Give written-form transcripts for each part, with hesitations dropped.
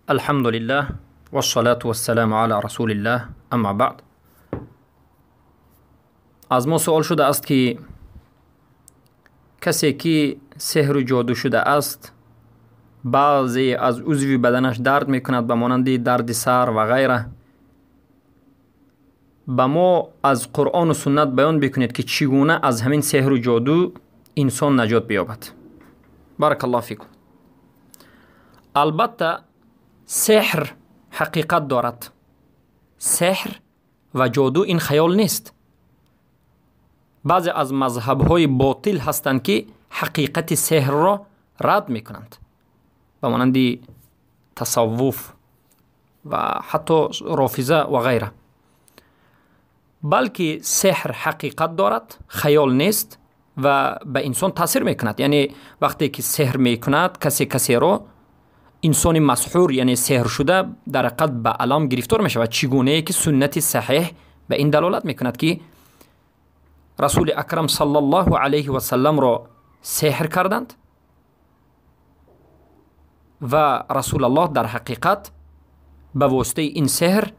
Алҳамдулиллаҳ вассалату вассаламу ала расулиллаҳ, амма баъд. Аз мо суол шудааст, ки касе ки сеҳру ҷоду шудааст, баъзе аз узви баданаш дард мекунад, ба монанди дарди сар ва ғайра. Ба мо аз Қуръону суннат баён бикунед, ки чӣ гуна аз ҳамин сеҳру ҷоду инсон наҷот биёбад. Баракаллоҳу фикум. Албатта, сеҳр ҳақиқат дорад. Сеҳр ва ҷоду ин хаёл нест. Баъзе аз мазҳабҳои ботил ҳастанд, ки ҳақиқати сеҳрро рад мекунанд, ба монанди тасаввуф ва ҳатто рофиза ва ғайра. Балки сеҳр ҳақиқат дорад, хаёл нест ва ба инсон таъсир мекунад. Яъне вақте ки сеҳр мекунад касе касеро, инсони масҳур, яъне сеҳршуда, дар ҳақиқат ба алам гирифтор мешавад. Чӣ гунае ки суннати саҳеҳ ба ин далолат мекунад, ки Расули Акрам саллаллоҳу алайҳи васалламро сеҳр карданд ва Расулаллоҳ дар ҳақиқат ба воситаи ин сеҳр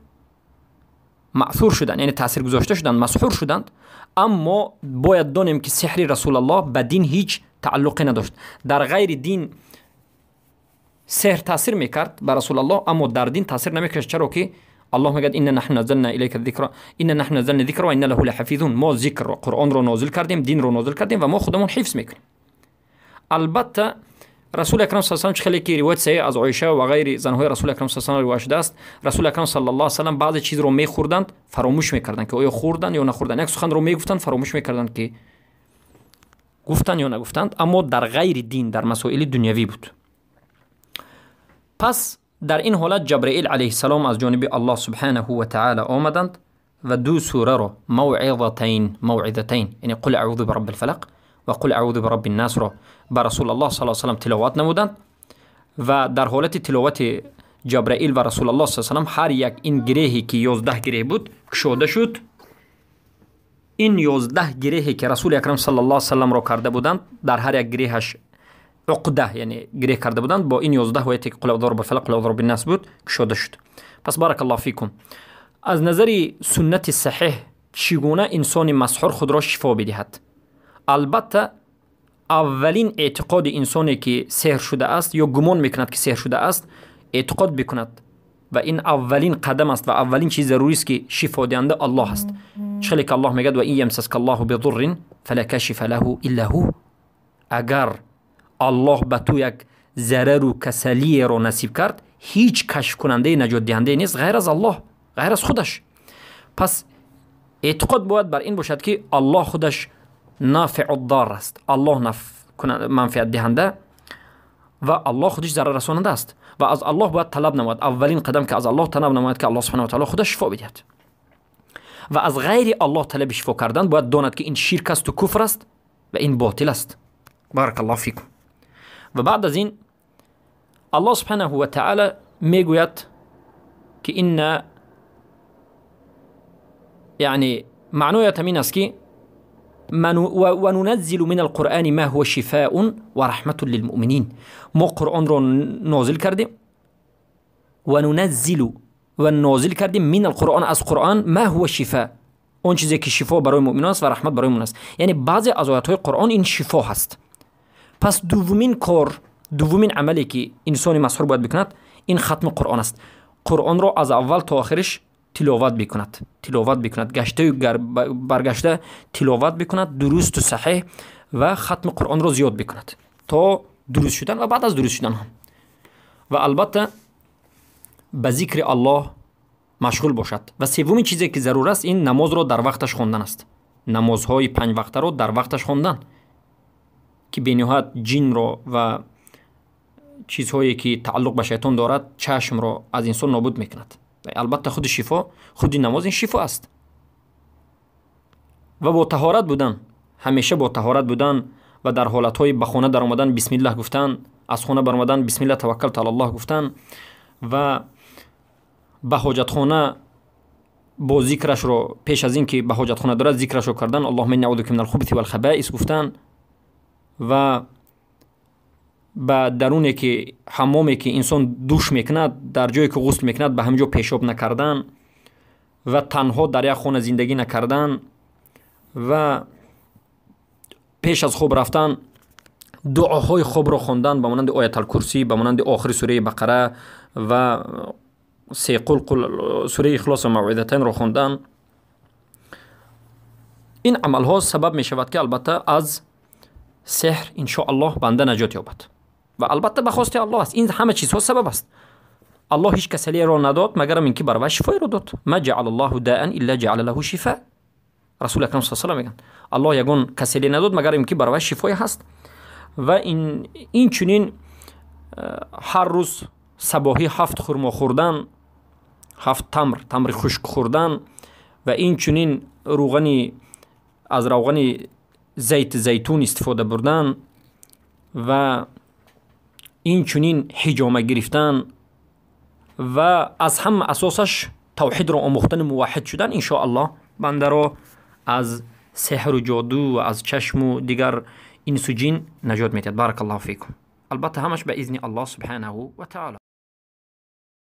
маъсур шуданд, яъне таъсир гузошта шуданд, масҳур шуданд. Аммо бояд донем, ки сеҳри Расулаллоҳ ба дин ҳеҷ тааллуқе надошт. Дар ғайри дин сеҳр таъсир мекард ба Расулаллоҳ, аммо дар дин таъсир намекард, чаро ки Аллоҳ мегӯяд: «Инна наҳну наззална илайка зикра, инна наҳну наззална зикра ва инна лаҳу лаҳафизун». Мо зикрро, Қуръонро нозил кардем, динро нозил кардем ва мо худамон ҳифз мекунем. Албатта, Расули Акрам с чӣ хеле ки ривоят саҳеҳ аз Оиша ва ғайри занҳои Расули Акрам с ривоят шудааст, Расули Акрам саллаллоҳу алайҳи васаллам баъзе чизро мехӯрданд, фаромӯш мекарданд, ки оё хӯрданд ё нахӯрданд, як суханро мегуфтанд, фаромӯш мекарданд, ки гуфтанд ё нагуфтанд. Аммо дар ғайри дин, дар масоили дунявӣ буд. Пас дар ин ҳолат Ҷабраил алайҳиссалом аз ҷониби Аллоҳ субҳанаҳу ва таъала омаданд ва ду сураро, мавъизатайн, мавъизатайн, яъне «Қул аъузу бирабби лфалақ» ва «Қул аъузу бирабби ннасро» ба Расулаллоҳ саллаллоҳу алайҳи васаллам тиловат намуданд. Ва дар ҳолати тиловати Ҷабраил ва Расулаллоҳ саллаллоҳу алайҳи васаллам ҳар як ин гиреҳе, ки 11 гиреҳ буд, кушода шуд. Ин 11 гиреҳе, ки Расули Акрам саллаллоҳу алайҳи васалламро карда буданд, дар ҳар як гиреҳаш уқда, яъне гиреҳ карда буданд, бо ин 11 ояте, ки «Қул аъузу бирабби фалақ», «Қул аъузу бирабби ннас» буд, кушода шуд. Пас, баракаллоҳу фикум, аз назари суннати саҳеҳ чӣ гуна инсони масҳур худро шифо бидиҳад? Албатта, аввалин эътиқоди инсоне, ки сеҳр шудааст ё гумон мекунад, ки сеҳр шудааст, эътиқод бикунад, ва ин аввалин қадам аст ва аввалин чизи зарурист, ки шифодиҳанда Аллоҳ аст. Чӣ хеле ки Аллоҳ мегӯяд: «Ва ин ямсаска Аллоҳу бидуррин фала кашифа лаҳу илла ҳу». Агар Аллоҳ ба ту як зарару касалиеро насиб кард, ҳеҷ кашфкунандаи наҷотдиҳандае нест ғайр аз Аллоҳ, ғайр аз худаш. Пас эътиқод бояд бар ин бошад, ки Аллоҳ худаш нафиъуддар аст, Аллоҳ манфиатдиҳанда ва Аллоҳ худаш зараррасонанда аст ва аз Аллоҳ бояд талаб намояд. Аввалин қадам, ки аз Аллоҳ талаб намояд, ки Аллоҳ субҳана таала худаш шифо бидиҳад. Ва аз ғайри Аллоҳ талаби шифо кардан, бояд донад, ки ин ширк асту куфр аст ва ин ботил аст. Баракаллоҳу фикум. Ва баъд аз ин Аллоҳ субҳанаҳу ва таала мегӯяд, ки инна, яъне маъноят ҳамин аст, ки «Ва нуназзилу мин алқуръани ма ҳува шифоун ва раҳматун лилмуъминин». Мо Қуръонро нозил кардем, ва нуназзилу, ва нозил кардем, мин алқуръон, аз Қуръон, ма ҳува шифо, он чизе ки шифо барои муъминон аст ва раҳмат барои муъмин аст. Яъне баъзе аз оятҳои Қуръон ин шифо ҳаст. Пас дуввумин кор, дуввумин амале, ки инсони масҳур бояд бикунад, ин хатми Қуръон аст. Қуръонро аз аввал то охириш тиловат бикунад, тиловат бикунад, гаштаю баргашта тиловат бикунад, дурусту саҳеҳ, ва хатми Қуръонро зиёд бикунад то дуруст шудан ва баъд аз дуруст шудан ҳам. Ва албатта, ба зикри Аллоҳ машғул бошад. Ва севумин чизе, ки зарур аст, ин намозро дар вақташ хондан аст, намозҳои панҷвақтаро дар вақташ хондан, ки бениҳоят ҷинро ва чизҳое, ки тааллуқ ба шайтон дорад, чашмро аз инсон нобуд мекунад. Албатта, худи шифо, худи намоз ин шифо аст. Ва бо таҳорат будан, ҳамеша бо таҳорат будан ва дар ҳолатҳои ба хона даромадан бисмиллаҳ гуфтан, аз хона баромадан «Бисмиллаҳ таваккалту алаллоҳ» гуфтан ва ба ҳоҷатхона бо зикрашро, пеш аз ин ки ба ҳоҷатхона дорад, зикрашро кардан, «Аллоҳума инни аъузу бика минал хубси вал хабаис» гуфтан ва Ба даруне ки ҳаммоме ки инсон душ мекунад, дар ҷое ки ғусл мекунад, ба ҳамин ҷо пешоб накардан ва танҳо дар як хона зиндагӣ накардан ва пеш аз хоб рафтан дуоҳои хобро хондан, ба монанди Ояталкурсӣ, ба монанди охири сураи Бақара ва се қул, сураи Ихлос ва Мавъизатайнро хондан. Ин амалҳо сабаб мешавад, ки албатта аз сеҳр иншоаллоҳ банда наҷот ёбад ва албатта ба хости Аллоҳ аст. Ин ҳама чизҳо сабаб аст. Аллоҳ ҳеҷ касалиеро надод, магарам ин ки бар вай шифоеро дод. Ма ҷаъала Аллоҳу даан илла ҷаъала лаҳу шифа. Расули акрам са салам мегӯянд: Аллоҳ ягон касалие надод, магарам ин ки бар вай шифое ҳаст. Ва ин чунин ҳар рӯз сабоҳӣ ҳафт хурмо хӯрдан, ҳафт тамр, тамри хушк хӯрдан ва ин чунин рӯғани аз равғани зайти зайтун истифода бурдан ва ин чунин ҳиҷома гирифтан ва аз ҳама асосаш тавҳидро омӯхтани, муваҳҳид шудан, иншоаллоҳ бандаро аз сеҳру ҷоду ва аз чашму дигар инсу ҷин наҷот медиҳад. Баракаллоҳу фикум. Албатта, ҳамаш ба изни Аллоҳ субҳанаҳу ва таъоло.